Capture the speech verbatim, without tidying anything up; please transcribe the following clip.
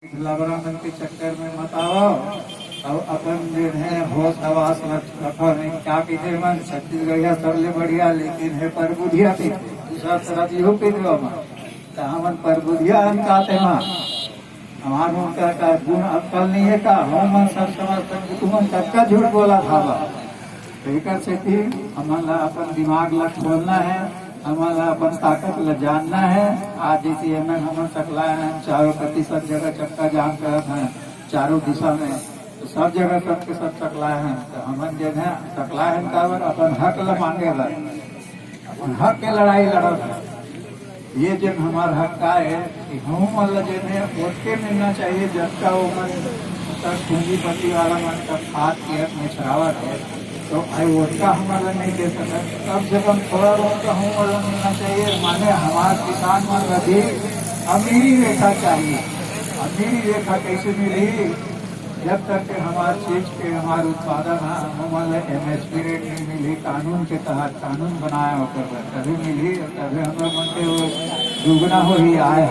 लबरा मन के चक्कर में मत आवव। अउ अपन जो है होश हवास रख-, रखव। नहीं क्या कहिथे मन, छत्तीसगढ़िया सबले बढ़िया, लेकिन हे परबुधिया कहिथे, दूसरा तरफ इहो कहिथे मन। त हमन परबुधिया हन का तेमा? हमार मन का, का गुण अक्कल नहीं है का? हम मन सब समझथन कि तुमन कतका झूठ बोलत हवा। तो एकर सेती हमन ला अपन दिमाग ला खोलना है, हमन ला अपन ताकत ला जानना है। आज जैसे हमन, हमन सकलाए हैं, चारों कति सब जगह चक्का जाम करत हैं, चारों दिशा में, तो सब जगह सब के सब सकलाए हैं। तो हमन जे हैं सकलाए हैं काबर? अपन हक ला मांगे बर, अपन हक के लड़ाई लड़त हैं। ये जब हमार हक का है कि हम मन ला जे है ओतके मिलना चाहिए, जतका वो मन तक पूंजीपति वाला मन तक खात पियत निछरावत है, तो भाई ओतका हमन ला नहीं दे सकत। कम से कम थोड़ा बहुत तो हम मन ला मिलना चाहिए। माने हमार किसान मन ला भी अमीरी रेखा चाहिए, अमीरी रेखा कैसे मिली? जब तक के हमार चीज के, हमार उत्पादन ह, हमन ला एमएसपी रेट नहीं मिली, कानून के तहत कानून बनाया ओकर बर, तभी मिली, तभी हम लोग मन के वो दुगना होही आय।